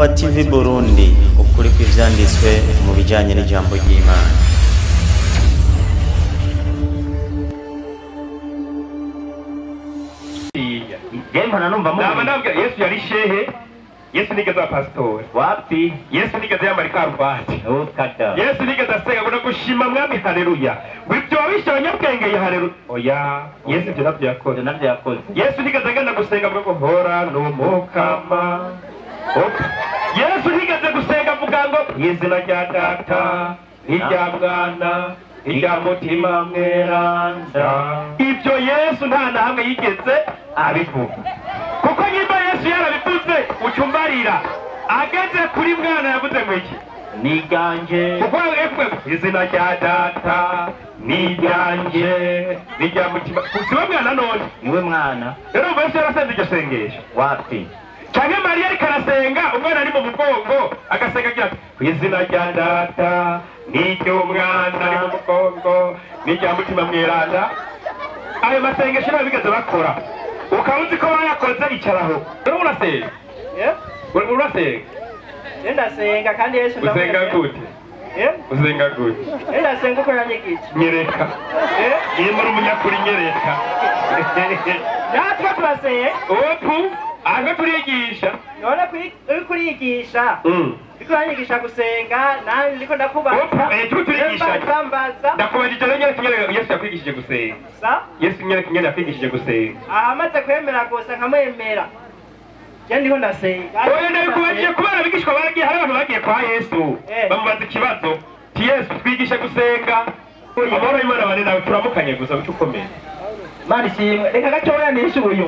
TV Burundi, ukuri kw'ivyanditswe mu bijanye n'ijambo ry'Imana. Nababwira Yesu yari shehe, Yesu nigeze pastor. Wapi? Yesu nigeze yambara ikaruvati. Ukata. Yesu nigeze asenga ngo gushima mwami haleluya. Ibyo wabishe abanyabwenge ya haleluya. Oya, Yesu ibyo navyo yakoze. Navyo yakoze. Yesu nigeze agenda gusenga ngo hora n'umukama. Yesu nigeze gusenga avuga ngo izina rya data, irya mwana, irya mutima mweranda. Ibyo Yesu nta na hamwe yigeze abivuga. Kuko nyimba Yesu yarabivuze ucumbarira ageze kuri mwana yavuze ngo iki? Niganje. Kuko izina rya data niganje nirya mutima. Siwe mwana none? Niwe mwana. Rero Yesu yarasenze iryo sengesho. Wapi? Canke Mariya ariko arasenga umwana ari mu mugongo agasenga agira ati izina rya data n'iry'umwana ari mu mugongo n'irya mutima mweranda. Ayo masengesho ntabwo bigeze bakora. Ukaba uzi ko bayakoze icaraho. Rero urasenga? Urasenga? Ndasenga kandi Yesu ndamusenga. Usenga gute? Usenga gute? Ndasenga uko yanyigisha. Nyereka. Iyo muri umunyakuri nyereka. Natwe turasenga. Opu. Aho turigisha. None uri kurigisha. Ndiko yanyigisha gusenga nani ndiko ndakubaza. Turigisha. Ndambaza. Ndakubajije rero nyereka nyereka Yesu yakwigishije gusenga. Sa? Yesu nyereka nyereka yakwigishije gusenga. Amaze kwemera gusa nkamwemera. Je ndiko ndasenga. Oya ndabikubajije kubera abigishwa bagiye hari abantu bagiye kwa Yesu. Bamubaza ikibazo. Ti Yesu twigishe gusenga. Amahoro y'Imana bane nawe turamukanye gusa bice ukomeye. Mani shimwe reka gatoya nishuye.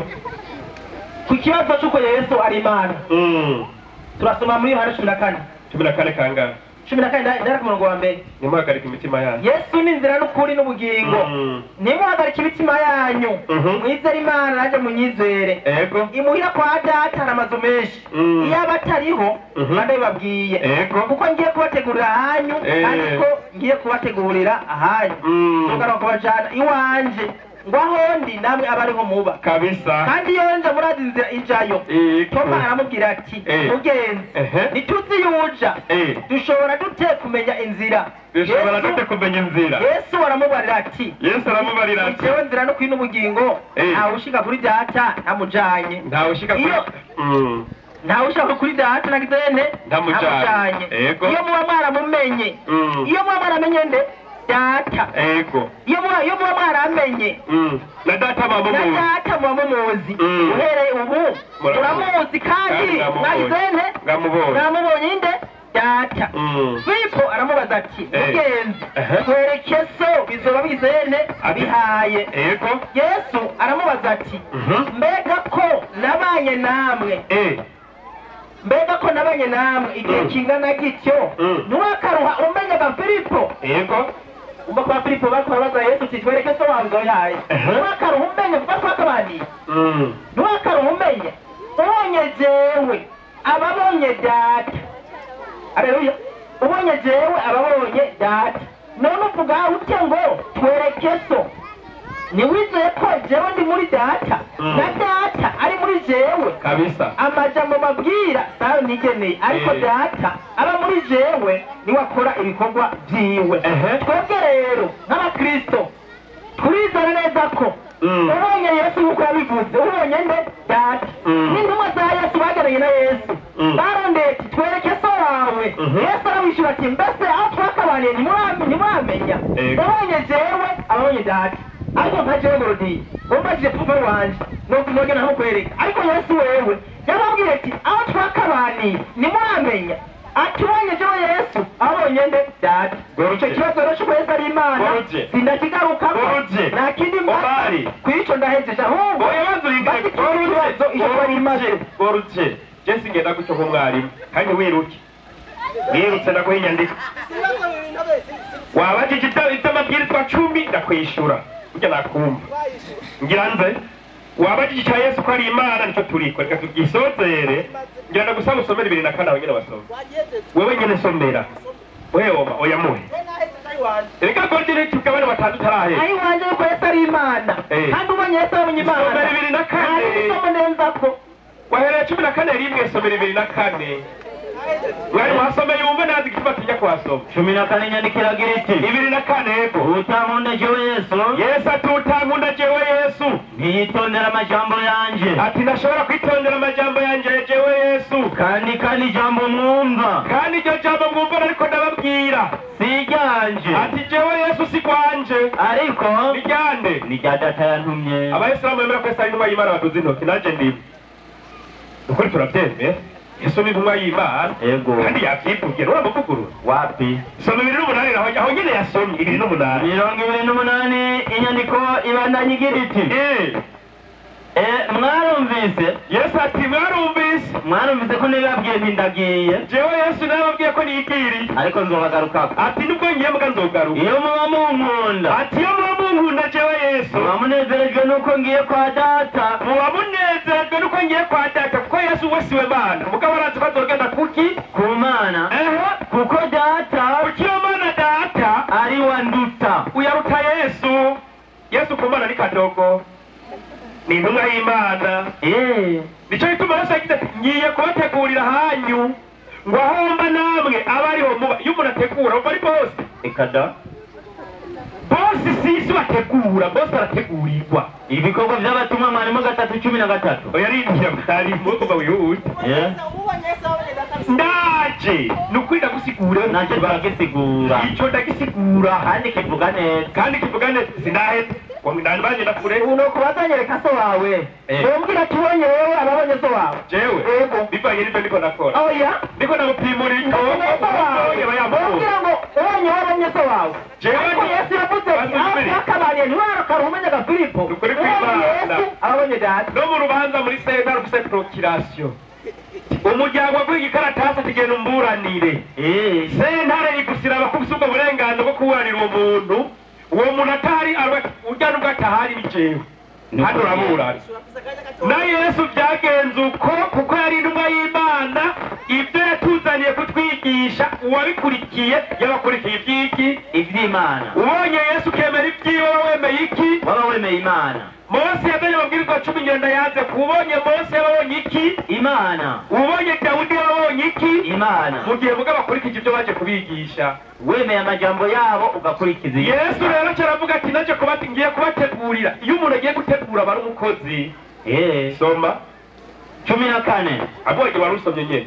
Ku kibazo cy'uko Yesu ari Imana. Turasoma muri Yohana 14. 14 kangahe? 14 ndara ku murongo wa mbere. Nimuhagarike imitima yanyu. Yesu ni inzira n'ukuri n'ubugingo. Nimuhagarike imitima yanyu. Mwizere Imana naje munyizere. Ego. Imuhira kwa data hari amazu menshi. Iyo abatariho ndabibabwiye. Ego. Kuko ngiye kubategurira ahanyu ariko ngiye kubategurira ahanyu. Tugaruka kubajana iwanje. Ngwaho ndi namwe abariho muba kabisa. Kandi yonje murazi inzira ijayo. Toma aramubwira ati mugenzi ntituzi yuja dushobora dute kumenya inzira? Dushobora dute kumenya inzira? Yesu aramubarira ati Yesu aramubarira ati jewe nzira no kwino ubugingo ntawe ushika kuri data ntamujanye. Ntawe ushika kuri ntawe ushaka kuri data nagizene ntamujanye. Iyo muba mwaramumenye, iyo muba mwaramenye nde data. Ego. Iyo muba mwaramenye na data bamuzi. Na data bamuzi. Uhereye ubu muramuzi kandi mwagizene mwamubonye inde data. Filipo aramubaza ati mugenzi twereke so bizoba bizene bihaye. Ego. Yesu aramubaza ati mbega ko nabanye namwe mbega ko nabanye namwe igihe kingana gityo ntiwakaruha umenya ba Filipo? Ego. Umba kwa Filipo bakwabaza Yesu ati twereke so wawe yaye. Ntiwakaruha umenya kuba twakabaniye. Ntiwakaruha umenya ubonye jewe ababonye data. Haleluya. Ubonye jewe ababonye data. None uvuga ute ngo twereke so? Niwizeye ko jewe ndi muri data na data ari muri jewe kabisa. Amajambo mabwira sayo nigeneye ariko data aba muri jewe niwe akora ibikorwa byiwe. Twebwe rero nk'abakristo turizera neza ko ubonye Yesu nk'uko yabivuze ubonye nde data. N'intumwa za Yesu bageranye na Yesu barondeye ati twereke so wawe. Yesu arabishyura ati mbese aho twakabaniye ntimuramenya? Ubonye jewe ababonye data. Ariko nka jewe Gorodiye umbajije papa wanje nogena nkamukwereka. Ariko Yesu wewe yababwiye ati aho twakabaniye ntimuramenya? Ati ubonye jewe Yesu abonye nde data. Icyo kibazo rero cy'uko Yesu ari Imana sindakigarukamo nta kindi mbari kwico ndahejeje ahubwo ikibazo icyo ari Imana. Gorodiye je singenda gutyo nk'umwarimu kandi wiruke wirutse ndaguha inyandiko. Wabajije iby'amabwirizwa 10 ndakwishura. Ujya nakumva ngira nze wabajije cya Yesu ko ari Imana nicyo turiko reka tugisozere. Ngira ndagusaba usomere 24 abanyene basome. Wewe nyene somera wewe oya muhe reka Gordiye tugabane batatu tarahe ari wanje yuko Yesu ari Imana kandi ubonye Yesu abonye Imana. Somera 24 isomo neza ko wahereye 14 rimwe somera 24. Mwari mwasome yumve nazi igituma kuhasoma. 14 inyandiko iragira iti 24 ego. Utankunda jewe Yesu. Yesu ati utankunda jewe Yesu ntiyitondera amajambo yanje. Ati ndashobora kwitondera amajambo yanje jewe Yesu. Kandi ijambo mwumva. Kandi iryo jambo mwumva ariko ndababwira si iryanje. Ati jewe Yesu si kwanje ariko ni ryande ni rya data yantumye. Abayisilamu bemera ko Yesu ari intumwa y'Imana baduze intoki nanje ndimo. Ukuri turabyemera. Yesu ni intumwa y'Imana. Ego. Kandi yavyivugiye uramuvugurura. Wapi? Soma 28 naho aho nyene yasomye 28. 28 inyandiko ibandanya igira iti mwarumvise. Yesu ati mwarumvise. Mwarumvise ko nababwiye nti ndagiye. Jewe Yesu nababwiye ko nigiriye. Ariko nzobagarukako. Ati nubwo ngiye mbwa nzogaruka. Iyo muba munkunda. Ati iyo muba munkunda jewe Yesu. Muba munezerejwe nuko ngiye kwa data. Muba munezerejwe nuko ngiye kwa data kuko Yesu we siwe Mana. Mugabo arazi ko azogenda kuki? Ku Mana. Kuko data. Kuki iyo Mana data ari wa nduta. Uyaruta Yesu. Yesu ku Mana ni kadogo. Ni intumwa y'Imana. Nico gituma Yesu yagize ati ngiye kubategurira hanyu ngo ahomba namwe abariho muba. Iyo umuntu ategura uba ari bose. Ikada bose si bategura, bose arategurirwa. Ibikorwa by'abatumwa mwarimu 3:13. Oya rindiye mwarimu kuva wihute. Ndaje nukuri ndagusigura. Nanje ndagisigura. Ico ndagisigura kandi kivuga neza. Kandi kivuga neza sinaheze. Wamindani baje ndakure. Uno kubazanyereka so wawe. Umbwira tubonye wewe ababonye so wawe. Jewe. Yego. Bivanye n'ibyo ndiko ndakora. Oya. Ndiko ndagupimura ito. Umbwira ngo ubonye wabonye so wawe. Jewe. Yesu yavuze ati akabariye ntiwarakara umenyaga Filipo. Nukuri kw'Imana. Yesu ababonye data. No mu rubanza muri sentare ufise procuration. Umuryango waguha igikaratasi ati genda umburanire. Sentare igusira abakufise ubwo burenganzira bwo kuburanira uwo muntu. Uwo muntu atahari urya nubwo atahari ni jewe. Hano uraburana. Na Yesu byagenze uko kuko yari intumwa y'Imana, ibyo yatuzaniye kutwigisha uwabikurikiye yabakurikiye iby'iki? Iby'Imana. Ubonye Yesu ukemera ibyiwe wemeye iki? Waba wemeye Imana. Mose yazanye amabwiriza 10 ngenda yanze kubonye Mose yabonye iki? Imana. Ubonye Dawudi yabonye iki? Imana. Mu gihe mugabo akurikije ibyo baje kubigisha wemeye amajambo yabo ugakurikiza. Yesu rero cyaravuga ati naje kubati ngiye kubategurira. Iyo umuntu agiye gutegura bari umukozi. Soma 14. Abonye warusomye nyene.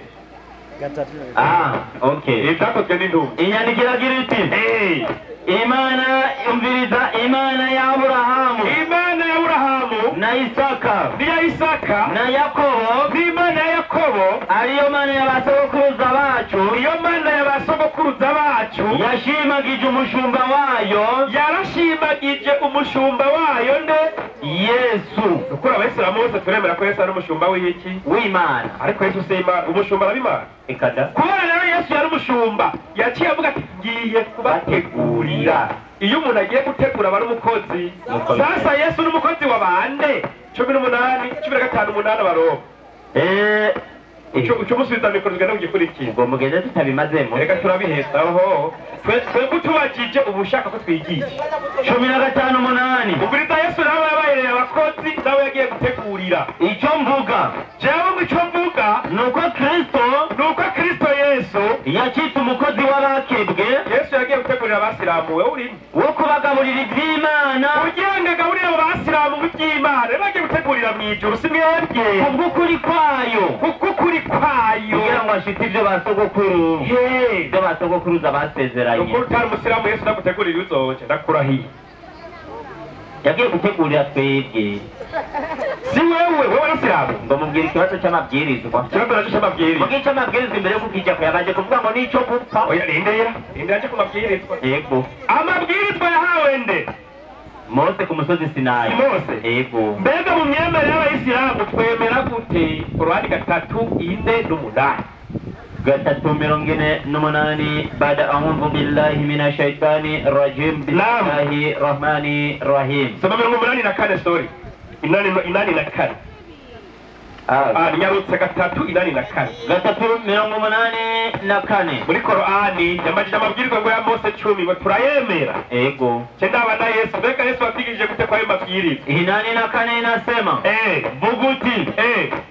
Okay. Ibyakozwe n'intumwa. Inyandiko iragira iti Imana umviriza Imana ya Aburahamu. Imana ya Aburahamu na Isaka niya Isaka na Yakobo n'Imana ya Yakobo ariyo Mana ya basogokuruza bacu. Iyo Mana ya basogokuruza bacu yashimagije umushumba wayo. Yarashimagije umushumba wayo nde? Yesu. Ukuri abayisilamu bose turemera ko Yesu ari umushumba w'iki? W'Imana. Ariko Yesu si Imana, umushumba araba Imana. Ikada. Kubera rero Yesu yari umushumba yaciye avuga ati ngiye kubategurira. Iyo umuntu agiye gutegura aba ari umukozi. Sasa Yesu ni umukozi wa bande? 18 15 8 Abaroma. Uco musubiza mikoro tugenda kugikurikira. Ubwo mugende tutabimazemo. Reka turabiheza aho. Twebwe tubajije ubu ushaka ko twigisha. 15 8. Uburiza Yesu nawe yabahereye abakozi nawe yagiye gutegurira. Icyo mvuga. Jewe ngo icyo mvuga nuko Kristo Yesu yacitse umukozi w'abakebwe. Yesu yagiye gutegurira abasilamu wewe urimo. Wo kubagaburira iby'Imana. Kugira ngo agaburire abo basilamu iby'Imana. Rero agiye gutegurira mu ijuru si mwebwe. Kubw'ukuri kwayo. Kubw'ukuri kwayo. Kugira ngo ashitse ibyo basogokuru. Ibyo basogokuruza basezeranye. Ukuri utari umusilamu Yesu ndagutegurira uzoje ndakurahiye. Yagiye gutegurira twebwe. Si wewe, wewe warasilamu. Ngo mubwire ikibazo cy'amabwirizwa. Ikibazo cy'amabwirizwa. Mubwire icy'amabwirizwa imbere yo kukijya yabanje kuvuga ngo nico gupfa. Oya rindera, rindera aje ku mabwirizwa. Yego. Amabwirizwa yahawe nde? Mose ku musozi Sinayi. Mose. Yego. Mbega mu myemerere y'abayisilamu twemera gute? Korani 3 4 8. 348 bada a'udhu billahi minash shaitani rajim. Bismillahir rahmanir rahim. Soma 84 sorry. 84. Nyarutse 384. 384. Muri Korani yamajije amabwirizwa ngo ya Mose 10 ngo turayemera. Ego. Chendaba na Yesu, mbega Yesu watigije gute kwa ayo mabwirizwa? 84 inasema vuguti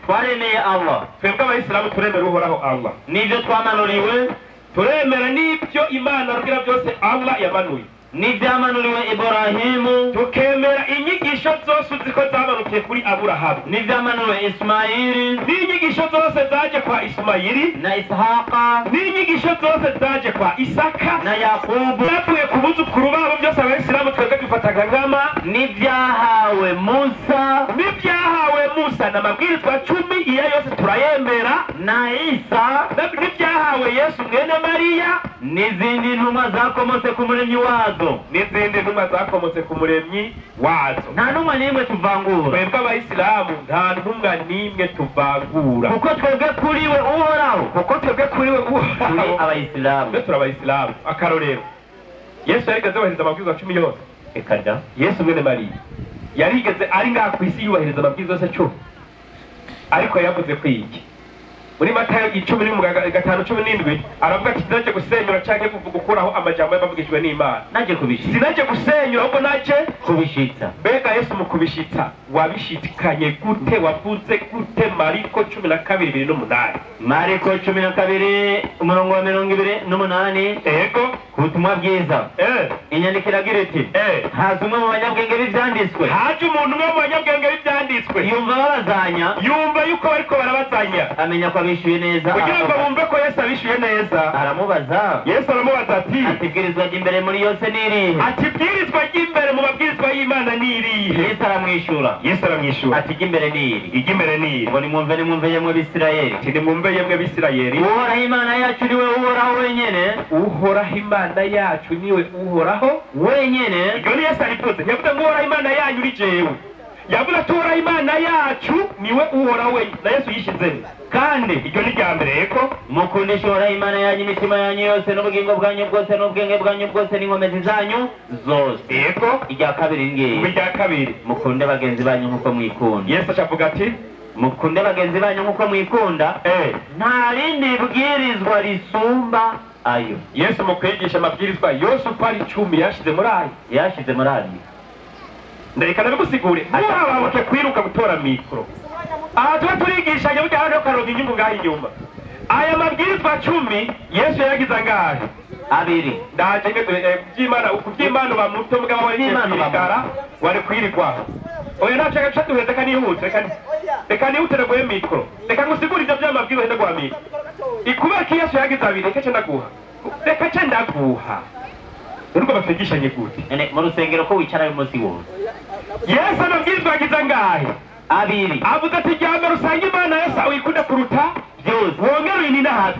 twaremeye Allah. Twebwe abayisilamu turemera uhoraho Allah. Nivyo twamanuriwe, turemera n'ibyo Imana rugira byose Allah yamanuye. N'ivyamanuriwe Ibrahimu, tukemera inyigisho zose uziko zamanukiye kuri Aburahamu. N'ivyamanuriwe Ismaili, n'inyigisho zose zaje kwa Ismaili na Ishaqa, n'inyigisho zose zaje kwa Isaka na Yakubu. Zavuye ku buzukuru babo byose abayisilamu twebwe dufataga nkama. N'ivyahawe Musa, n'ivyahawe Musa n'amabwirizwa 10 iya yose turayemera, na Isa, n'ivyahawe Yesu mwene Mariya, n'izindi ntumwa zakomotse ku muremyi wazo. N'izindi ntumwa zakomotse ku muremyi wazo. Nta ntumwa n'imwe tuvangura. Twebwe abayisilamu nta ntumwa n'imwe tuvangura, kuko twebwe kuri we uhoraho, kuko twebwe kuri we uhoraho turi abayisilamu. Twe turi abayisilamu. Akarorero, Yesu yarigeze yubahiriza amabwiriza 10 yose? Eka da. Yesu mwene Mariya yarigeze ari ngaha ku isi yubahiriza amabwiriza yose 10, ariko yavuze ko iki muri Matayo 10:5-17 aravuga ati sinaje gusenyura canke gukuraho amajambo yabavugijwe n'Imana. Naje kubishitsa. Sinaje gusenyura ahubwo naje kubishitsa. Mbega Yesu mu kubishitsa wabishikanye gute? Wavuze gute? Mariko 12:28. Mariko 12 umurongo wa 28. Ego. Ku butumwa bwiza. Inyandiko iragira iti haza umwe mu banyabwenge b'ivyanditswe. Haje umuntu umwe mu banyabwenge b'ivyanditswe. Yumva babazanya. Yumva yuko bariko barabazanya. Amenya ko abishuye neza. Kugira ngo bumve ko Yesu abishuye neza. Aramubaza. Yesu aramubaza ati ati ibwirizwa ry'imbere muri yose ni irihe? Ati ibwirizwa ry'imbere mu mabwirizwa y'Imana ni irihe? Yesu aramwishura. Yesu aramwishura. Ati iry'imbere ni iri. Iry'imbere ni iri. Ngo nimwumve nimwumve yemwe Bisirayeli. Ati nimwumve yemwe Bisirayeli. Uhoraho Imana yacu niwe uhoraho wenyene. Uhoraho Imana yacu niwe uhoraho wenyene. Iryo ni Yesu arivuze. Ntiyavuze ngo uhoraho Imana yanyu uri jewe. Yavuze ati uhoraho Imana yacu niwe uhoraho wenyine. Na Yesu yishizeho. Kandi iryo ni rya mbere. Eko mukundisha uhoraho Imana yanyu imitima yanyu yose n'ubugingo bwanyu bwose n'ubwenge bwanyu bwose n'inkomezi zanyu zose. Eko irya kabiri ngiyi. Irya kabiri mukunde bagenzi banyu nkuko mwikunda. Yesu acavuga ati mukunde bagenzi banyu nkuko mwikunda. Nta rindi bwirizwa risumba ayo. Yesu mu kwigisha amabwirizwa yose uko ari 10 yashize muri ayo. Yashize muri ayo. Ndareka nabigusigure. Ntuhababuke kwiruka gutora mikoro. Aha tuba turigishanya burya hano karonka inyungu ngaho inyuma. Aya mabwirizwa 10 Yesu yaragize angahe? Abiri. Ndaje kubyimana kubyimana ba muto mugabo wari kwirigara wari kwirigwaho. Oya ntaco gaca duheze kanihute reka nihute naguhe mikoro. Reka ngusigure ivyo vy'amabwirizwa hende guha mikoro. Ikubera ko Yesu yagize abiri reka ce ndaguha. Reka ce ndaguha. Urwo batwigishanye gute? Ene mu rusengero ko wicara uyu munsi wose. Yesu amabwirizwa yagize angahe? Abiri. Avuze ati rya mbere usanga Imana yose uyikunda kuruta byose. Wongere uyininahaze.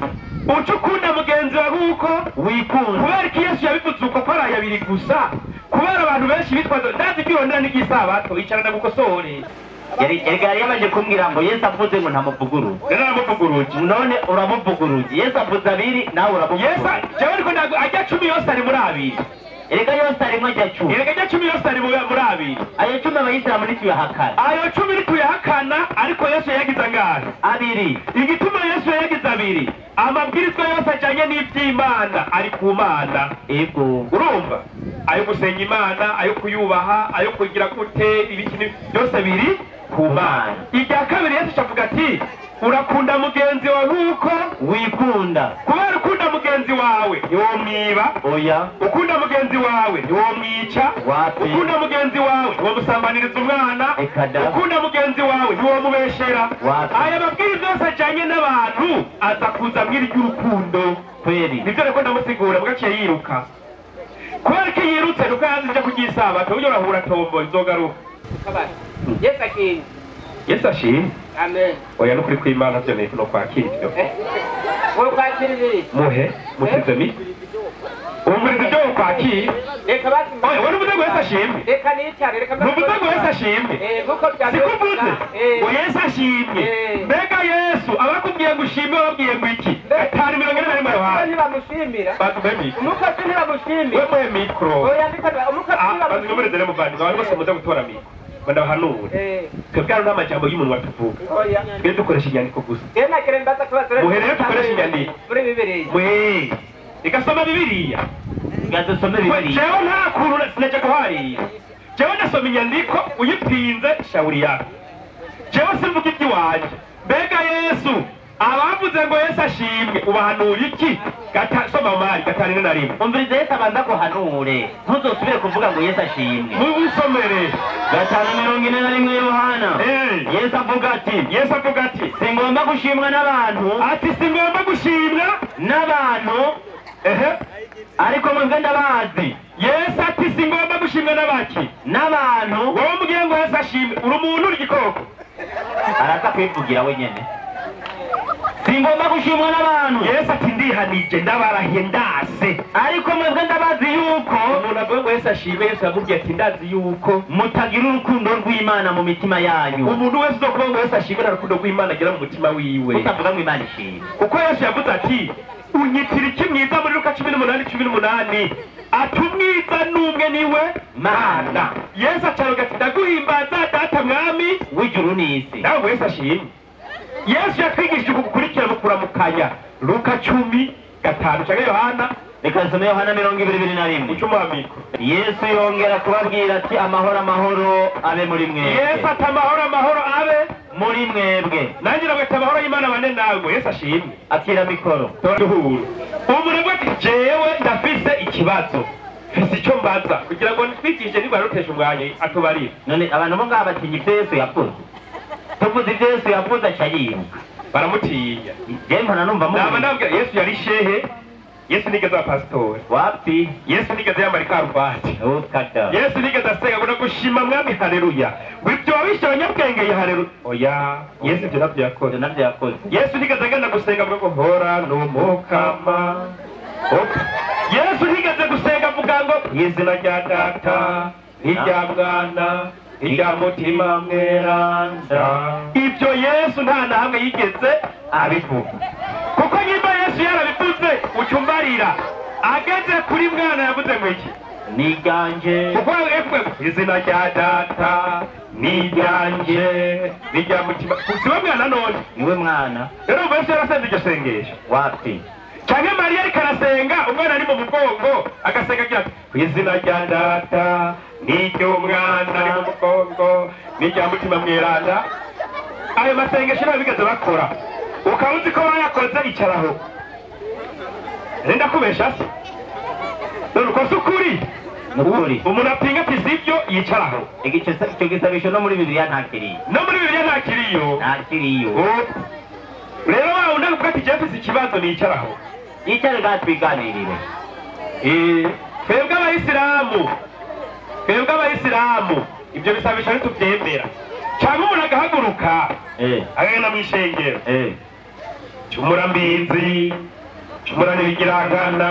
Uca ukunda mugenzi wawe nkuko wikunda. Kubera ko Yesu yabivuze uko ko ari abiri gusa. Kubera abantu benshi bitwaza ndazi kwirondera n'igisabato icara ndagukosore. Yari yabanje kumbwira ngo Yesu avuze ngo ntamuvuguruje. Naramuvuguruje. None uramuvuguruje. Yesu avuze abiri nawe uramuvuguruje. Yesu jewe ariko ndago ajya 10 yose ari muri abiri. Erega yose arimwo ajya 10. Erega ajya 10 yose ari muri abiri. Ayo 10 abayisilamu ntituyahakana. Ayo 10 ntituyahakana ariko Yesu yagize angahe? Abiri. Igituma Yesu yagize abiri, amabwirizwa yose ajanye n'ivy'Imana ari ku Mana. Ego. Urumva? Ayo gusenga Imana, ayo kuyubaha, ayo kugira gute, ibiki byose biri ku Mana. Irya kabiri Yesu avuga ati urakunda mugenzi wawe nkuko wikunda. Kubera ukunda mugenzi wawe ntiwomwiba. Oya. Ukunda mugenzi wawe ntiwomwica. Ukunda mugenzi wawe ntiwomusambaniriza umwana. Ukunda mugenzi wawe ntiwomubeshera. Aya mabwiriza yose ajanye n'abantu aza kuza mw'iri ry'urukundo. Kweri. Nivyo reko ndamusigura mugaciye yiruka. Kubera ko yirutse nuko yazi ija kury'isabato buryo urahura tombo izogaruka. Yesu ashimwe. Yesu ashimwe. Amen. Oya nukuri kw'Imana vyo no kwakira ivyo. Wowe kwakira ibiri. Muhe mutize mi. Umviriza ibyo kwakira. Reka basi. Oya wowe uvuze ngo Yesu ashimwe. Reka nicare reka. Ntuvuze ngo Yesu ashimwe. Nkuko byaje. Sikuvuze. Ngo Yesu ashimwe. Mbega Yesu abakubwiye ngo ushime babwiye ngo iki? 541 Yohana. Ntibamushimira. Baduhe mikro. Umukozi ntibamushimira. We muhe mikro. Oya ndiko umukozi ntibamushimira. Baduhe muvandimwe abantu bose muze gutora mikro. Ndabahanure twebwe hano nta majambo y'umunwa tuvuga, twe dukoresha inyandiko gusa. Muherere dukoresha inyandiko muri Bibiliya. Mwe igasoma Bibiliya, Gasome Bibiliya. Jewe nta kuntu sinaja guharira, jewe ndasoma inyandiko uyipinze shauri yako. Jewe simvuga iby'iwanje. Mbega Yesu abavuze ngo Yesu ashimwe ubahanura iki? Soma mari 5:41. Umviriza Yesu abanza kuhanure, ntuzosubire kuvuga ngo Yesu ashimwe. Mubusomere 5:41 Yohana. Yesu avuga ati, singomba gushimwa n'abantu. Ati singomba gushimwa n'abantu, ariko mwebwe ndabazi. Yesu ati singomba gushimwa n'abaki? N'abantu. Wowe mubwiye ngo Yesu ashimwe, uri umuntu uri igikoko. Araza kwivugira wenyene. Singomba gushimwa n'abantu. Yesu ati ndihanije ndabarahiye ndase, ariko mwebwe ndabazi yuko umuntu avuga ngo Yesu ashimwe, Yesu yamubwiye ati ndazi yuko mutagira urukundo rw'Imana mu mitima yanyu. Umuntu wese uzokuvuga ngo Yesu ashimwe nta rukundo rw'Imana agira mu mutima wiwe. Utavuga ngo Imana ishimwe, kuko Yesu yavuze ati unyitira iki mwiza muri Luka 18:18, ati umwiza n'umwe niwe Mana. Yesu acaruga ati ndaguhimbaza data mwami w'ijuru n'isi. Nawe ngo Yesu ashimwe. Yesu yatwigishije gukurikira mu kuramukanya. Luka 10:5 cyangwa Yohana. Reka nsome Yohana 21. Ucumamiko. Yesu yongera kubabwira ati amahoro amahoro abe muri mwebwe. Yesu ati amahoro amahoro abe muri mwebwe. Nanjye nabwita amahoro y'Imana bane nawe. Yesu ashimwe. Akira mikoro. Duhura. Umuntu ati jewe ndafise ikibazo, mfise icyo mbaza kugira ngo nitwigishe nibarutesha umwanya atubarira. None abantu bo ngaha batinya ibyo Yesu yavuze. Tuvuze ibyo Yesu yavuze aca yiruka, baramutinya. Jewe mpora numva naba ndabwira Yesu yari shehe, Yesu nigeze aba pasitori wapi, Yesu nigeze yambara ikaruvati, Yesu nigeze asenga ngo ndagushima mwami haleluya, ngo ibyo wabishe abanyabwenge ya haleluya. Oya, Yesu ibyo nabyo yakoze, nabyo yakoze. Yesu nigeze agenda gusenga avuga ngo hora n'umukama. Yesu nigeze gusenga avuga ngo izina rya data n'irya mwana n'irya mutima mweranda. Ibyo Yesu nta na hamwe yigeze abivuga, kuko nyimba Yesu yarabivuze ucumbarira ageze kuri mwana yavuze ngo iki? Niganje. Kuko izina rya data n'iryanjye n'irya mutima. Siwe mwana none, niwe mwana. Rero Yesu yarasenze iryo sengesho wapi? Canke Mariya ariko arasenga umwana ari mu mugongo agasenga agira ati izina rya data n'iry'umwana ari mu mugongo n'irya mutima mweranda. Ayo masengesho ntabwo bigeze bakora, ukaba uzi ko bayakoze icaraho. Renda kubesha se none uko si ukuri? Umuntu apinga ati sibyo yicaraho. Icyo gisabisho no muri Bibiliya ntakiriyo, no muri Bibiliya ntakiriyo, ntakiriyo. Rero wa undi avuga ati jewe mfise ikibazo nicaraho, yicare gatwiganirire. Twebwe abayisilamu ibyo bisabisho ntitubyemera. Cyangwa umuntu agahaguruka agenda mu ishengero, cumura mbizi, cumura n'ibigirangana,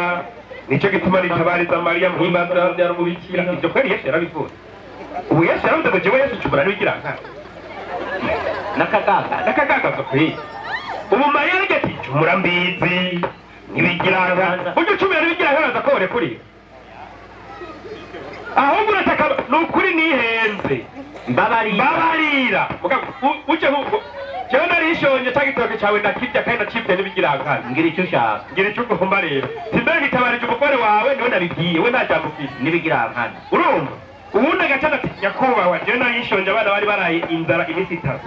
nicyo gituma nitabariza Mariya muhimbaza byara umubikira. Ibyo kweri Yesu yarabivuze. Ubu Yesu yaravuze ngo jewe Yesu cumura n'ibigirangana n'akagagazo kuri ubu Mariya aragira ati cumura mbizi n'ibigirangana. Burya ucumura n'ibigirangana aza ko kuri ahubwo urataka ni ukuri nihenze mbabarira. Uje jewe narishonje cya gitoke cyawe ndakirya kandi ndacibye n'ibigirangana. Ngira icyo ushaka, ngira icyo ugomba. Rero simbere nitabarije umugore wawe niwe nabibwiye, we nta jambo ufise n'ibigirangana. Urumva ubundi agaca ati nyakubahwa jewe narishonje abana bari baraye inzara iminsi 3,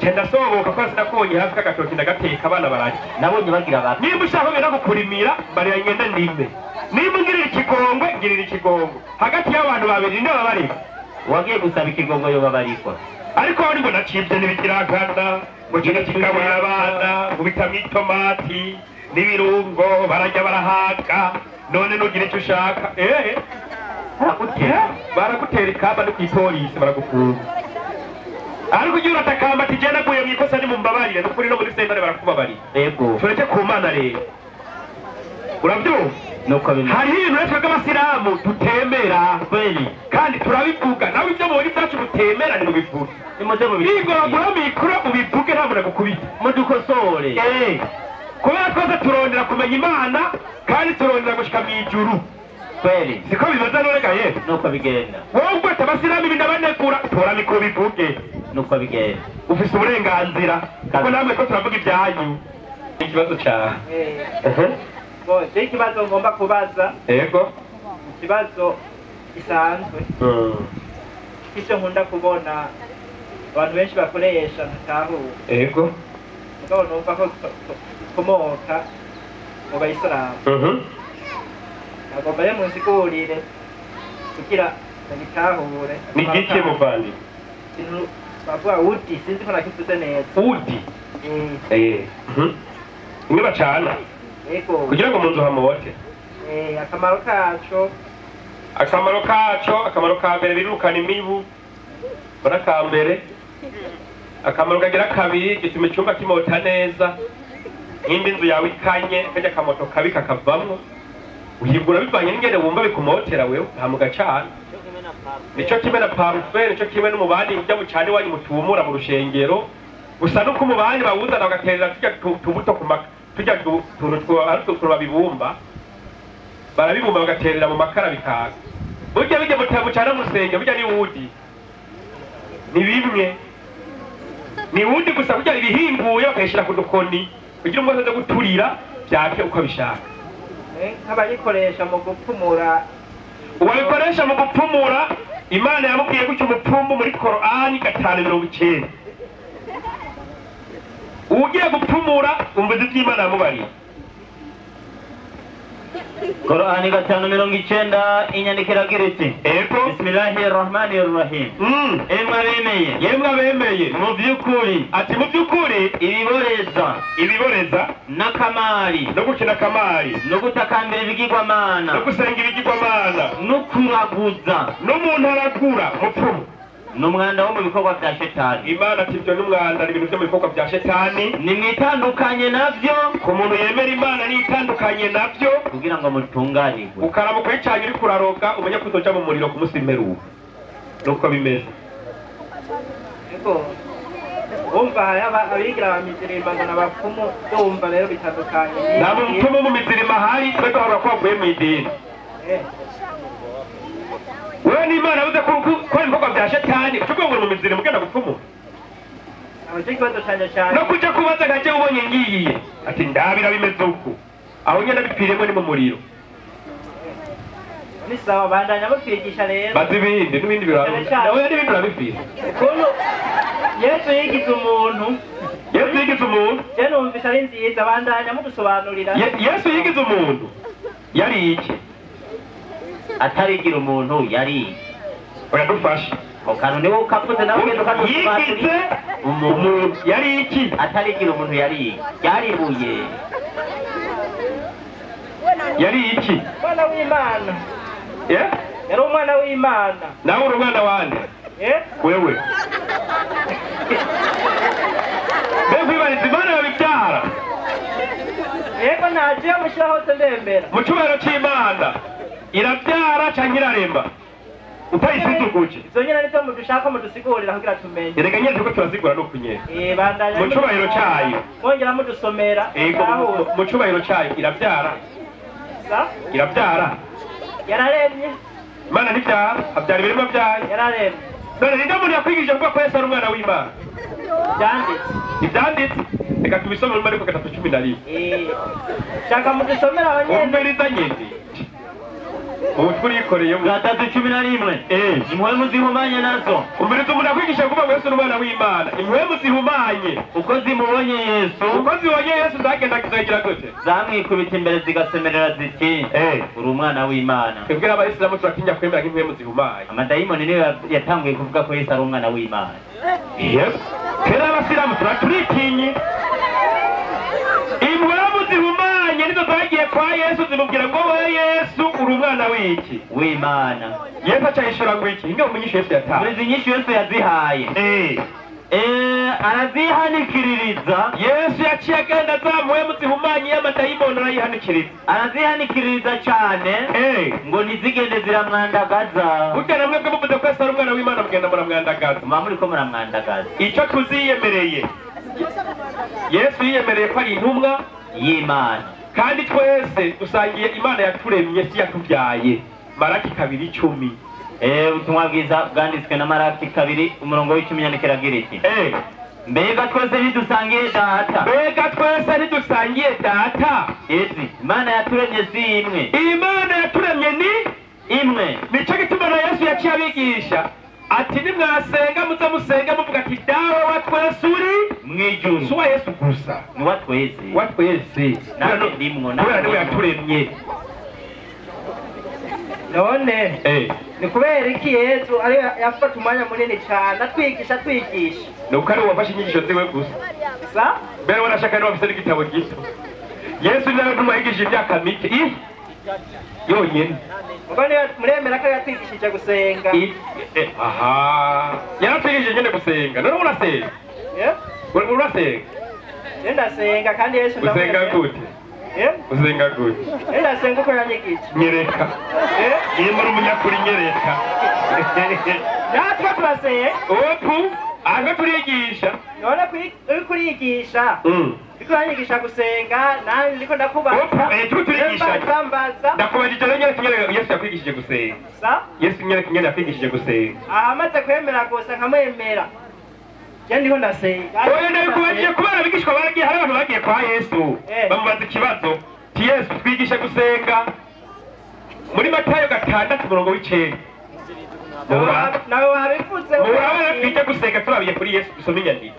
cenda soboka ko sinakubonye hafi k'agatoki ndagateka abana bararya. Nabonye bagira bati nimba ushaka ngenda kukurimira mbarira ngende ndime, nimba ungirira ikigongwe ngirira ikigongwe. Hagati y'abantu babiri ninde babarira? Wagiye gusaba ikigongo yo babarikwa. Ariko aho ngo nacibye n'ibigirangana, ngo kino kikabura abana, ngo bitamwo itomati n'ibirungo bararya barahaga, none nugira icyo ushaka baragutera ikamba no kw'ipolisi baragufunga. Ariko ugiye uratakamba ati jewe naguye mu ikosa nimumbabarire, nukuri no muri sentare barakubabarira. Yego, tureke ku Mana rero. Urabyumva? Nuko bimeze. Hariho ibintu natwe bw'abasilamu tutemera kweli, kandi turabivuga. Nawe ibyo mubona ibyacu mutemera ni mubivuge. Nimuze mubivuge. Nigora mikoro mubivuge nta muntu agukubita. Mudukosore. Kubera twese turondera kumenya Imana kandi turondera gushika mu ijuru. Kweli. Siko bibaza none ga Yesu. Nuko bigenda. Wowe ubwo abasilamu ibindabanekura tora mikoro bivuge. Nuko bigenda. Ufise uburenganzira. Kuko namwe ko turavuga ibyanyu. Ikibazo cya. Bo, je ikibazo ngomba kubaza. Yego. Ikibazo gisanzwe. Icyo nkunda kubona abantu benshi bakoresha ntatahura. Yego. Mugabo numva ko komoka mu bayisilamu. Agomba rero munsigurire kugira ndagitahure. Ni gike muvandi? Ikintu bavuga udi, sinzi ko nakivuze neza. Udi? Imwe bacana? Yego. Kugira ngo mu nzu hamote? Akamaro kaco. Akamaro kaco, akamaro ka mbere birukana imibu. Bona ka mbere. Akamaro kagira kabiri gituma icyumba kimota neza. Nimba inzu yawe ikanye, kajya kamoto kabi kakavamwo. Uyigura bivanye n'ingene wumva bikumotera wewe, nta mugacana. Nico kimwe na parufe, nico kimwe n'umubandi ujya bucane wanyu mutumura mu rushengero. Gusa nuko umubandi bawuzana bagaterera tujya tubuto ku maka, tujya tuntu two babibumba. Barabibumba bagaterera mu makara bikaka. Burya bijya mutabucana mu rusengero, burya ni wudi. Ni bimwe. Ni wundi gusa burya ibihinguye bakayishira ku dukoni kugira ngo aze guturira byake uko abishaka. Nk'abayikoresha mu gupfumura. Uwabikoresha mu gupfumura, Imana yamubwiye gutyo umupfumu muri Korani 5:90. Ugiye gupfumura umva ibyo Imana yamubariye. Korani 5:90 inyandiko iragira iti: Ego. Bismillahirrahmanirrahim. Emwe abemeye. Yemwe abemeye. Mu by'ukuri. Ati mu by'ukuri ibiboreza. Ibiboreza n'akamari. No gukina kamari. No gutakambira ibigirwamana. No gusenga ibigirwamana. No kuraguza. N'umuntu aragura mupfumu. N'umwanda wo mu bikorwa bya shetani. Imana ati ibyo n'umwanda ni ibintu byo mu bikorwa bya shetani. Nimwitandukanye navyo. Ku muntu yemera Imana nitandukanye navyo kugira ngo mutunganirwe. Ukaramuka yicanye uri kuraroga umenye ko uzoja mu muriro ku munsi w'imperuka. Nuko bimeze. Yego. Umva hari abigira abamizirima ngo n'abapfumu, ndumva rero bitandukanye. Nta mupfumu mu mizirima hari, twebwe bahora ko bavuye mu idini. Wewe ni Imana yavuze ko ibikorwa bya shetani ucukuye ngo mu mizirima ugenda gupfumura. No kuja kubaza nkaje ubonye ngiye ati ndabira bimeze uku, aho nyene bipiremo ni mu muriro. Ni sawa, bandanya mutwigisha rero. Bazi ibindi n'ibindi birarunda. Nawe n'ibindi urabifise. Ukuntu Yesu yigize umuntu. Yesu yigize umuntu. Je numvise ari nziza, bandanya mudusobanurira. Yesu yigize umuntu. Yari iki? Atarigira umuntu yari. Uradufasha. Okano niwe ukavuze nawe ugenda ukadusobanurira. Yigize umuntu yari iki? Atarigira umuntu yari. Yari ibuye. Yari iki? Umwana w'Imana. Yari umwana w'Imana. Nawe uri umwana wande? Wewe. Mbega wibariza Imana yabibyara? Yego ntaje yamushyira hose ndembera. Mu cyubahiro cy'Imana irabyara canke iraremba? Utayisuzuguje. Izo nyene nizo mudushaka mudusigurira kugira tumenye. Erega nyene turiko turasigura no kunyene. Bandanya. Mu cyubahiro cyayo. Mwongera mudusomera. Yego, mu cyubahiro cyayo irabyara. Irabyara. Yararemye. Imana ntibyara, abyara ibiremwa byayo. Yararemye. None ninde muntu yakwigishije kuvuga ko Yesu ari umwana w'Imana? Byanditse. Ibyanditse. Reka tubisome muri Mariko 3:11. Shaka mudusomera abanyene. Umviriza nyene. Umutwe urikoreye 3:11. Impwemu zihumanye nazo. Umviriza umuntu akwigisha kuvuga ngo Yesu ni umwana w'Imana. Impwemu zihumanye. Uko zimubonye Yesu. Uko zibonye Yesu zagenda kizagira gute? Zamwikubita imbere zigasemerera ziti: Uri umwana w'Imana. Twebwe abayisilamu turatinya kwemera nk'impwemu zihumanye. Amadayimoni niyo yatanguye kuvuga ko Yesu ari umwana w'Imana. Yes. Kera abasilamu turatinya. Impwemu zihumanye nizo zagiye kwa Yesu zimubwira ngo we Yesu uri umwana w'iki? W'Imana. Yesu aca yishura ngo iki? Inga umunyishu Yesu yataye. Muri izi nyishu Yesu yazihaye. Arazihanikiririza. Yesu yaciye agenda za mpwemu zihumanye y'amadayimoni arayihanikiriza. Arazihanikiririza cyane ngo ntizigende ziramwandagaza. Burya namwe bwe muvuze ko Yesu ari umwana w'Imana mugenda muramwandagaza. Muba muriko muramwandagaza. Icyo tuziyemereye. Yesu yiyemereye ko ari intumwa y'Imana. Kandi twese dusangiye Imana yaturemye si yatubyaye. Maraki 2:10. Ubutumwa bwiza bwanditswe na Maraki 2 umurongo w'10 nyandikira agira iti mbega twese ntidusangiye data, mbega twese ntidusangiye data. Ezi Imana yaturemye si imwe, Imana yaturemye ni imwe. Nico gituma na Yesu yaciye abigisha ati nimwasenga muze musenga muvuga ati dawe wa twese uri mwijuru. Si uwa Yesu gusa, ni wa twese, wa twese kubera niwe yaturemye. None ni kubera iki Yesu ari yafata umwanya munini cyane atwigisha atwigisha? Ni uko ari uwafashe inyigisho ziwe gusa. Mbere wanashaka niba afite n'igitabo gito. Yesu nawe ntumwigishije imyaka mike yonyine. Ubwo muremera ko yatwigishije gusenga? Aha, yaratwigishije nyine gusenga. None urasenga? Urasenga? Ndasenga kandi Yesu ndamusenga. Usenga gute? Usenga gute? Ndasenga uko yanyigishije. Nyereka. Niba uri umunyakuri nyereka. Natwe turasenga. Opu, aho turigisha. None uri kurigisha. Ndiko yanyigisha gusenga, nani ndiko ndakubaza. Opu, turigisha. Ndakubajije rero nyereka nyereka Yesu yakwigishije gusenga. Sa? Yesu nyereka nyereka yakwigishije gusenga. Amaze kwemera gusa nkamwemera. Je ndiho ndasenga. Oya ndabikubajije kubera abigishwa baragiye, hari abantu bagiye kwa Yesu. Bamubaza ikibazo. Ti Yesu twigishe gusenga. Muri Matayo 6 umurongo w'9. Nawe wabivuze. Murabana twige gusenga turabiye kuri Yesu dusome inyandiko.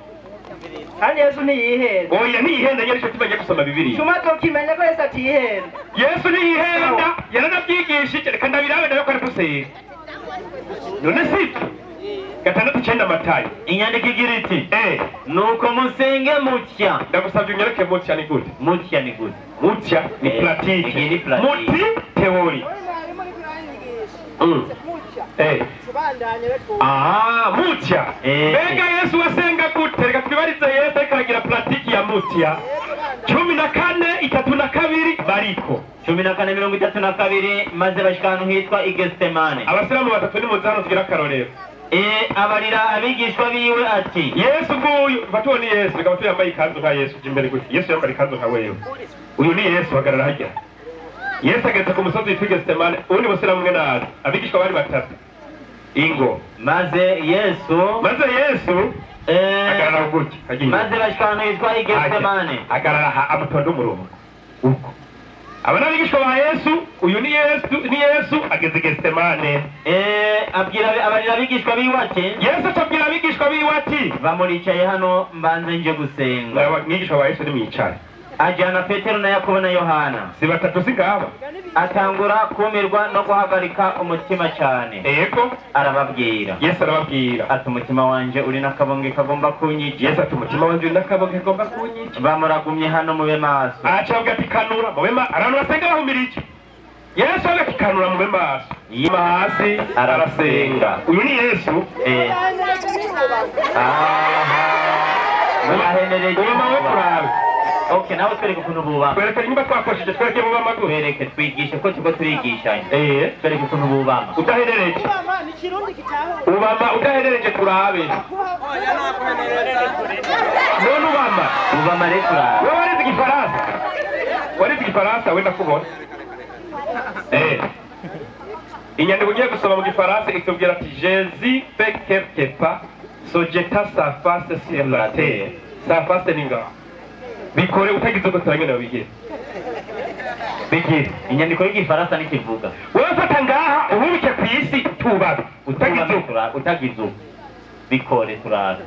Kandi Yesu ntiyihenda. Oya ntiyihenda nyine cyo tubagiye gusoma Bibiliya. Tuma tukimenya ko Yesu atihenda. Yesu ntiyihenda, yaranabyigishije reka ndabirabe nawe ko ari gusenga. None sibyo? 6:9 Matayo. Inyandiko igira iti nuko musenge mutya. Ndagusabye unyereke mutya ni gute? Mutya ni gute? Mutya ni pratique. Muti théorie. Mutya. Mbega Yesu wasenga gute? Reka twibarize Yesu ariko aragira pratique ya mutya. 14 32 Mariko. 14:32 maze bashika ahantu hitwa i Getsemane. Abasilamu batatu ni muzano tugira akarorero. Abarira abigishwa biwe ati Yesu nguyu batuwo ni Yesu reka batuye yambaye ikanzu nka Yesu imbere gute? Yesu yambaye ikanzu nka wewe. Uyu ni Yesu hagarara hajya. Yesu ageze ku musozi witwa Getsemane, undi musilamu umwe naza. Abigishwa bari batatu. Ingo. Maze Yesu agarara gutya. Maze bashika ahantu hitwa i Getsemane. Agarara amutonda umurongo. Uko. Aba n'abigishwa ba Yesu, uyu ni Yesu ageze Getsemane. Abwira abarira abigishwa biwe ati Yesu acabwira abigishwa biwe ati bamuricaye hano mbanze nje gusenga. Abigishwa ba Yesu nimwicare. Ajyana Petero na Yakobo na Yohana. Si batatu si ngaba. Atangura kumirwa no guhagarika umutima cyane. Yego. Arababwira. Yesu arababwira. Ati umutima wanje uri n'akabonge kagomba kunyica. Yesu ati umutima wanje uri n'akabonge kagomba kunyica. Bamuragumye hano mube maso. Acabwa ati kanura mube maso. Abantu basenga bahumirije. Yesu ati kanura mube maso. Hasi arasenga. Uyu ni Yesu. Aha. Murahenereje. Uwo turabe. Okay, nawe twereke ukuntu bubama. Twereke niba twakoresheje twereke bubama gute. Twereke twigishe ko tuko turigishanya. Twereke ukuntu bubama. Udaherereje. Ubama udaherereje turabe. None ubama. Ubama rero turabe. Wewe warize igifaransa. Warize igifaransa wenda kubona. Inyandiko ugiye gusoma mu gifaransa itubwira ati Jésus fait quelque pas, se jeta sa face sur la terre. Sa face ni ngaho. Bikore utagize uko turangene babigire. Bigire. Inyandiko y'igifaransa nikivuga. Wewe fata ngaha ububike ku isi tubabe. Utagize uko. Bikore turabe.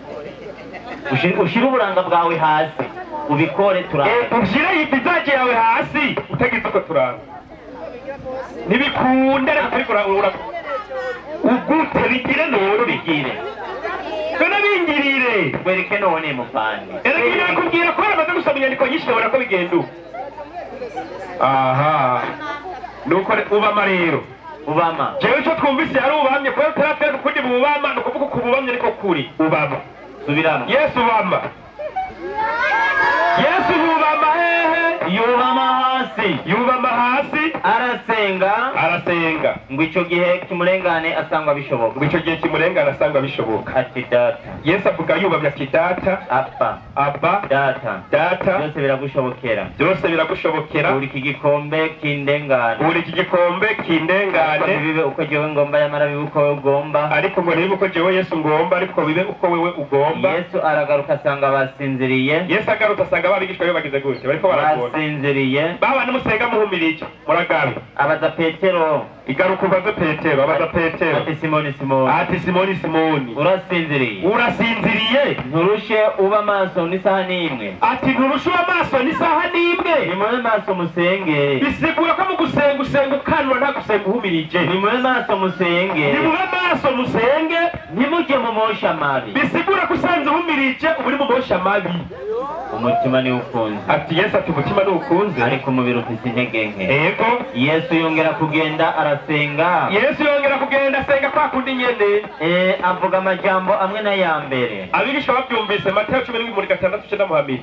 Ushire uburanga bwawe hasi. Ubikore turabe. Ushire ibizaje yawe hasi utagize uko turabe. Nibikunda reka turikora ura. Ugute bigire noro bigire. None bingirire. Wereke none muvandi. Erega nakubwira ko amaze gusoma inyandiko nyinshi abona ko bigenda uko. Aha. Nuko ubama rero. Ubama. Jewe cyo twumvise ari ubamye kubera utaratwereka ukundi bubama, ni ukuvuga uko ububamye niko kuri. Ubama. Subiramo. Yesu ubama. Yesu yubama hehe? Yubama hasi. Yubama hasi. Arasenga. Arasenga. Ngo ico gihe kimurengane asangwa bishoboka. Ngo ico gihe kimurengane asangwa bishoboka. Ati data. Yesu avuga yubamye ati data. Abba. Abba. Data. Data. Byose biragushobokera. Byose biragushobokera. Uri iki gikombe kindengane. Uri iki gikombe kindengane. Bibe uko jewe ngomba yamara bibe uko ugomba. Ariko ngo nibe uko jewe Yesu ngomba ariko bibe uko wewe ugomba. Yesu aragaruka asanga basinziriye. Yesu agaruka asanga abigishwa be bagize gute? Bariko baragona. Basinziriye. Baba nimusenga muhumirije. Muragabe. Abaza Petero. Igaruka ubaze Petero, abaza Petero. Ati Simoni Simoni. Ati Simoni Simoni. Urasinziriye. Urasinziriye. Nturushe uba maso n'isaha n'imwe. Ati nturushe uba maso n'isaha n'imwe. Nimube maso musenge. Bisigura ko mu gusenga usenga ukanura nta gusenga uhumirije. Nimube maso musenge. Nimube maso musenge. Ntimujye mu mosha mabi. Bisigura ko usanze uhumirije uba uri mu mosha mabi. Umutima ni ukunze. Ati Yesu ati umutima ni ukunze. Ariko umubiri ufise intege nke. Yego. Yesu yongera kugenda arasenga. Yesu yongera kugenda asenga kwa kundi nyene. Avuga amajambo amwe na ya mbere. Abigishwa bavyumvise Mateo 11:6 muhamiri.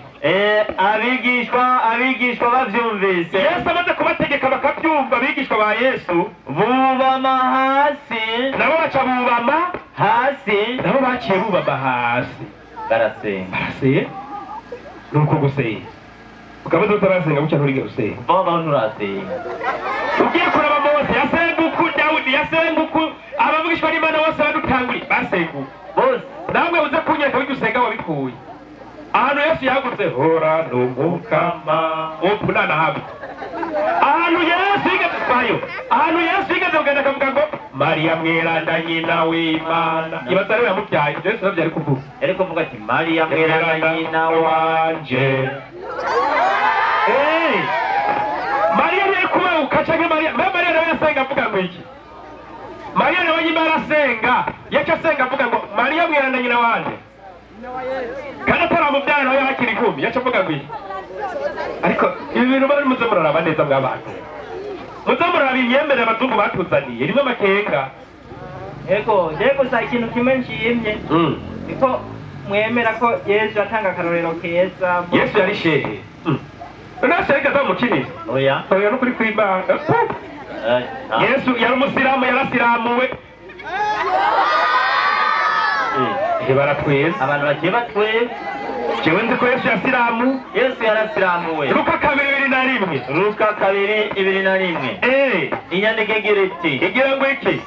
Abigishwa bavyumvise. Yesu amaze kubategeka bakabyumva abigishwa ba Yesu bubama hasi. Nabo baca bubama hasi. Nabo baciye bubama hasi. Barasenga. Barasenga. Nuko gusenga. Ukabaza utarasenga bucya nturige gusenga. Baba nturasenga. Ugiye kuraba Mose yasenga uku, Dawudi yasenga uku, abavugishwa n'Imana bose badutanguriye basenga uku. Bose namwe uze kunyereka ibyo usenga wabikuye. Ahantu Yesu yagutse hora n'umukama opunana hamwe. Ahantu Yesu yigeze kwayo. Ahantu Yesu yigeze kugenda akavuga ngo Mariya mweranda nyina w'Imana. Ibaza rero yamubyaye. Yesu navyo ari kuvuga. Yari kuvuga ati Mariya mweranda nyina wanje. Mariya yari kubahuka canke Mariya nawe yasenga avuga ngo iki? Mariya nawe nyuma arasenga. Yaca asenga avuga ngo Mariya mweranda nyina wanje. Kandi ataramubyara nawe yakiri ikumi. Yaca avuga ngo iki? Ariko ibi bintu bari muze muraraba neza mw'abantu. Muze muraraba imyemerere abazungu batuzaniye rimwe amakenga. Ego, je gusa ikintu kimwe nshimye. Niko mwemera ko Yesu atanga akarorero keza. Yesu yari shehe. None se ariko azamukinira? Oya. Oya no kuri kw'Imana. Yesu yari umusiramu yarasiramuwe. Baratweza. Abantu bagiye batweza. Jewe nzi ko Yesu yasiramu. Yesu yarasiramuwe. Luka 2:21. Luka 2:21. Inyandiko igira iti. Igira ngo iki?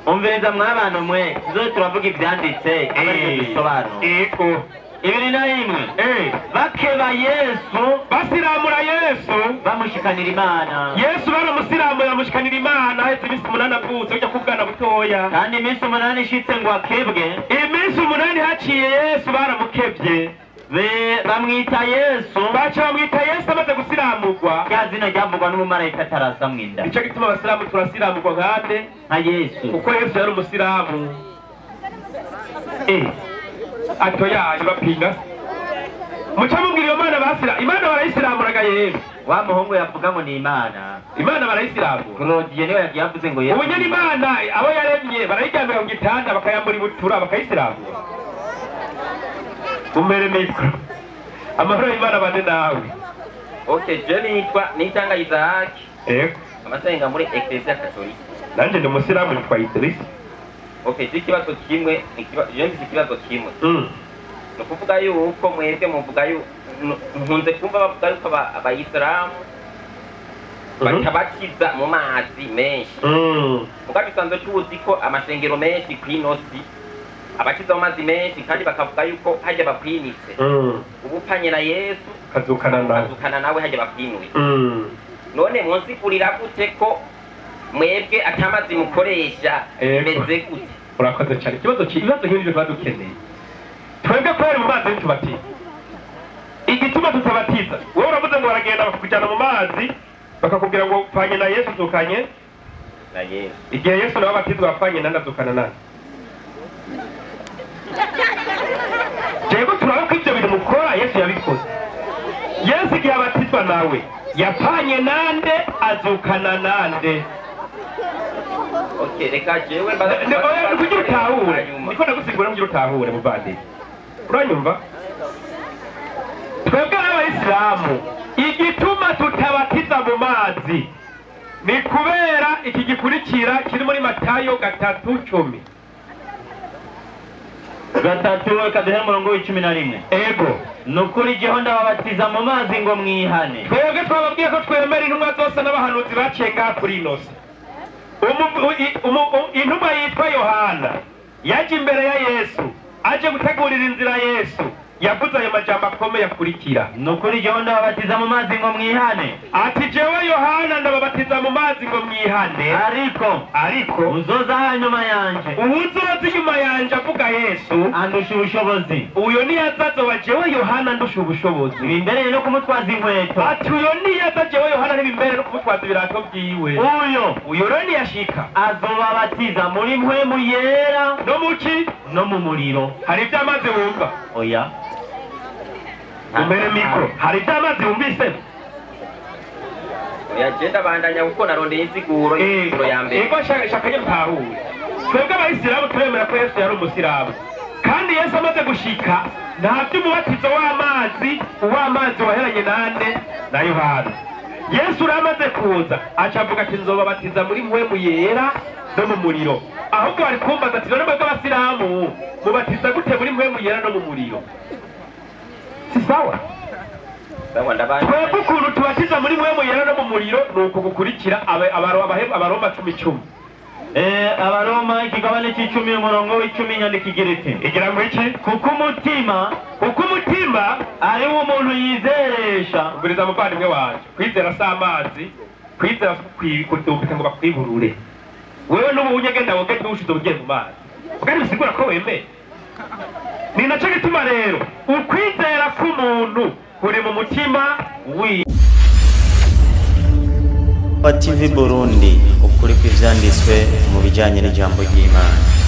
Umviriza mw'abantu mwe, tuzoze turavuga ivyanditse, abariko dusobanura. Ego. 21. Bakeba Yesu, basiramura Yesu, bamushikanira Imana. Yesu baramusiramuye bamushikanira Imana, ahetse iminsi 8 avutse ujya kubwana butoya. Kandi iminsi 8 ishitse ngo akebwe. Iminsi 8 haciye Yesu baramukebye. Bamwita Yesu. Baca bamwita Yesu amaze gusiramurwa. Rya zina ryavugwa n'umumarayika atarasa mw'inda. Nico gituma abasilamu turasiramurwa nkande? Nka Yesu. Kuko Yesu yari umusiramu. Ato yayo bapinga. Muca mubwira iyo Mana basira, Imana barayisiramuraga Yesu. Wa muhungu yavuga ngo ni Imana. Imana barayisiramura. Claudie niwe yavuze ngo Yesu. Ubu nyene Imana abo yaremye barayiryamira ku gitanda bakayambura ibutura bakayisiramura. Umere mikro. Amahoro y'Imana bane nawe. Okay, je nitwa Nitanga Isaac. Yego. Amasenga muri Ecclesia Catholique. Nanje ndi umusiramu nitwa Idris. Okay, je ikibazo kimwe, je mfise ikibazo kimwe. No kuvuga yuko mwebwe muvuga yuko nkunze kumva bavuga yuko abayisilamu batabatiza mu mazi menshi. Mugabe bisanzwe tuzi ko amashengero menshi kw'inosi abatiza mu mazi menshi kandi bakavuga yuko hajya bakwinitse. Ubupanye na Yesu kazukana nawe hajya bakwinuye. None munsikurira gute ko mwebwe atamazi mukoresha meze gute? Urakoze cyane. Ikibazo ibibazo nk'ibyo tuba dukeneye. Twebwe kweri mu mazi ntitubatiza. Igituma tutabatiza, wowe uravuze ngo baragenda bakakujyana mu mazi bakakubwira ngo pfanye na Yesu zukanye na Yesu. Igihe Yesu nawe abatizwa apfanye nande azukana nande? Jewe turabona ko ibyo bintu mukora Yesu yabikoze. Yesu igihe abatizwa nawe yapfanye nande azukana nande? Okay, reka jewe kugira utahure. Niko ndagusigura kugira utahure muvandimwe. Uranyumva? Twebwe n'abayisilamu igituma tutabatiza mu mazi Ni kubera iki gikurikira kiri muri Matayo 3:10. 3 kaduhe umurongo w'11. Ego. Nukuri jeho ndababatiza mu mazi ngo mwihane. Twebwe twababwiye ko twemera intumwa zose n'abahanuzi baciye ngaha kuri ino si. Intumwa yitwa Yohana yaje imbere ya Yesu aje gutegurira inzira Yesu, yavuze ayo majambo akomeye akurikira. Nukuri jeho ndababatiza mu mazi ngo mwihane. Ati jewe Yohana ndababatiza mu mazi ngo mwihane, ariko uzoza hanyuma yanje, uwuzoza inyuma yanje avuga Yesu, andusha ubushobozi. Uyo niyazazoba jewe Yohana ndusha ubushobozi, bimbereye no kumutwaza inkweto. Ati uyo niyaza jewe Yohana ntibimbereye no kumutwaza ibirato vyiwe. Uyo rero niyashika azobabatiza muri mpwemu yera no muki no mu muriro. Hari ivy'amazi wumva? Oya. Umbere mikro, hari ivy'amazi wumvise? Oya, je ndabandanya kuko narondeye insiguro y'insiguro ya mbere. Ego, shaka ntahure. Twebwe abayisilamu turemera ko Yesu yari umusilamu, kandi Yesu amaze gushika nta vy'umubatizo w'amazi waheranye nande na Yohana. Yesu uramaze kuza aca avuga ati nzobabatiza muri mpwemu yera no mu muriro. Ahubwo bari kumbaza ati none mwebwe abasilamu mubatiza gute muri mpwemu yera no mu muriro? Si sawa? Twebwe ukuntu tubatiza muri mpwemu yera no mu muriro ni uku gukurikira Abaroma 10:10. Abaroma ikigabane c'icumi umurongo w'icumi inyandiko igira iti, igira ngo iki? Kuko umutima ari wo umuntu yizeresha. Ubwiriza muvandimwe wanje, kwizera si amazi, kwizera kudumbika ngo bakwiburure. Wewe n'ubu unyegenda woge ntushize ugiye mu mazi, kandi bisigura ko wemeye. Ni naco gituma rero ukwizera k'umuntu kuri mu mutima wiwe. TV Burundi, ukuri kw'ivyanditswe mu bijanye n'ijambo ry'Imana.